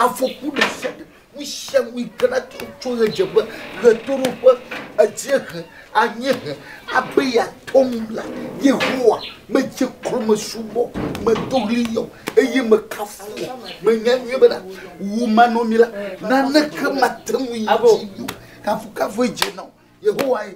Afɔku ɖe sia ɖe, nu sia nu yi ke nate ŋu tso ɣedzeƒe, ɣetoɖoƒe, edziehe, anyiehe abe yeatɔ nu la, Yehowa, medze klo mesubɔ, medo ɣli yɔ eye mekafu wò. Menya nyuie bena wò manɔmee la, naneke mate ŋu yi dzi o. Kafukafue dze na wò. Yehowa ye.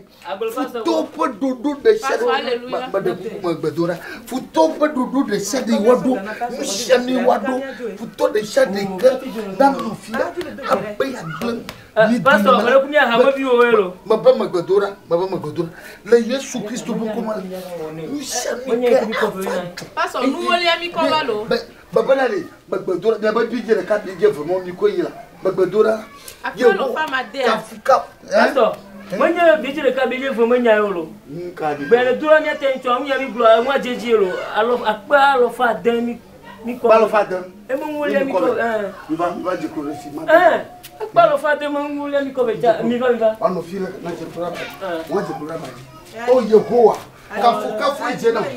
Futɔwo ƒe ɖoɖo ɖe sia ɖe meɖe kuku me gbe do ɖa. Futɔwo ƒe ɖoɖo ɖe sia ɖe woaɖo, nu sia nu woaɖo. Futɔ ɖe sia ɖe ke nanɔ fi la abe yeagblẽ mi Pastor, dome mele ku mía hameviwo ye lo. Mebe megbe do ɖa, mebe megbe do ɖa. Le Yesu Kristo ƒe ŋkɔ me la, nu sia nu ke ava dzɔ. Pastor, nuwolia mi kɔ va lo. Be bebe la ɖe megbe do ɖa. Miabe bidze ɖeka bidze ve mɔ mi koe yi la. Megbe do ɖa. Akpe lo fa ma dea. Kafukafu. Pastor, menye bidze ɖeka bidze ve menya ye o lo. Nuka ɖe? Gbe le do ɖa míate ŋu tsɔ ŋuya mi gblɔ eŋua dzedzi ye lo. Alɔ akpe alɔ fa de mi mi kɔ. Alɔ fa de. Eme ŋuwolia mi kɔ. Ɛɛ. Mi va mi va dze klo ɖe fi ma. Ɛɛ. Akpe alɔ fa de me ŋuwolia mi kɔ be dza mi va mi va. Wanɔ fi le na dze klo ɖe aba dzi. Wa dze klo ɖe aba dzi. O Yehowa, kafukafu dze na wò.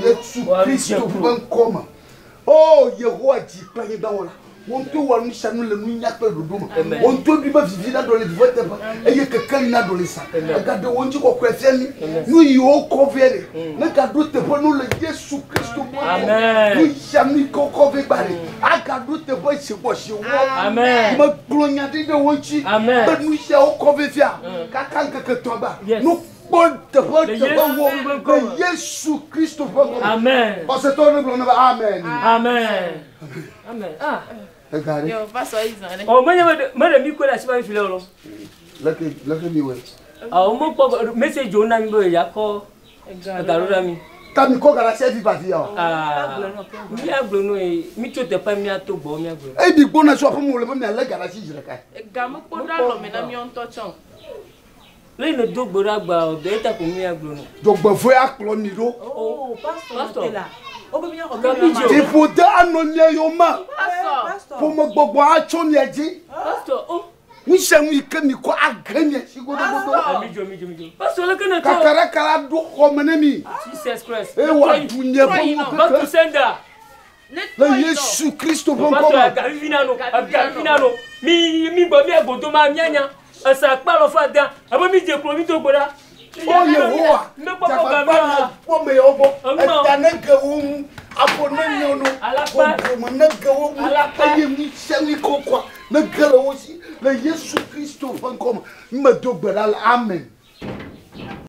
Yesu Kristo ƒe ŋkɔ me. O Yehowa dzi kple anyigba wɔla. Wò ŋutɔ wɔ nu sia nu le nunya kple ɖoɖo me. Wò ŋutɔ ɖoe be vivi naɖo le vive teƒe eye kekeli naɖo le zã. Egaɖe wò ŋutikɔkɔe fia mí. Nu yiwo kɔ vɛ ɖe, negaɖo teƒe nu le Yesu Kristo ƒe ŋkɔ me. Nu sia nu yi ke wokɔ vɛ gba ɖe, agaɖo teƒe zi gbɔ zi wɔ. Megblɔ nya ɖi ɖe wo ŋuti be nu siawo kɔ vɛ fia kaka ŋkeke etɔ̃ gba. Nu kpɔ teƒe teƒe wo le Yesu Kristo ƒe ŋkɔ me. Xɔsetɔwo negblɔ ne be amen. Amen. Amen. Ah. Ega ɖe. Yo, pastor yi zan ɖe. Oh, menye be mele mi kɔe ɖe asi va fi le o lo. Leke leke mi wɔe. Awo mo kpɔ message wo na mi be yakɔ ega ɖo ɖa mi. Ta mi kɔ ga ɖe asi vi va fi ya o. Ah. Mía gblɔ nu ye mi tso teƒe mía to gbɔ mía gblɔ. Eyi mi gbɔna tso aƒe me wòle be mialé ga ɖe asi zi ɖeka. Ega me kpɔ ɖo alɔ me na míawo ŋutɔ tsã o. Le ne do gbe ɖa gba o, de eta ko mía gblɔ nu. Dzɔgbevɔ̃e akplɔ mi ɖo. Oh, pastor. Fiƒode anɔ mia yome. Ƒomegbɔgbɔ atso mia dzi. Pastor, oh. Nu sia nu yi ke mikɔ age mia dzi godogodo. Midzo, midzo, midzo. Pastor, leke ne tɔ. Kakaraka la ɖo xɔ me ne mi. Jesus Christ. Eye wòaɖu nye ƒe nuwo Back to kekeŋ. sender. Le Yesu Kristo ƒe ŋkɔ Pastor, me. ega vivi na no, ega vivi na no. Mi mi gbɔ mía godo ma mía nya. Esa akpa lɔ fa da. Abe mi dze klo mi do gbe ɖa. O Yehowa, Mekpɔ kɔ dzagbagba ga na mi. kpɔ me yawo gbɔ. Eŋma. Eta ne ge wo ŋu, afɔ ne nyɔ no, Alakpa. gbɔgbɔme ne ge wo ŋu, Alakpa. eye nu sia nu yi ke wokɔa ne ge le wo si le Yesu Kristo ƒe ŋkɔ me. Medo gbe ɖa le amen.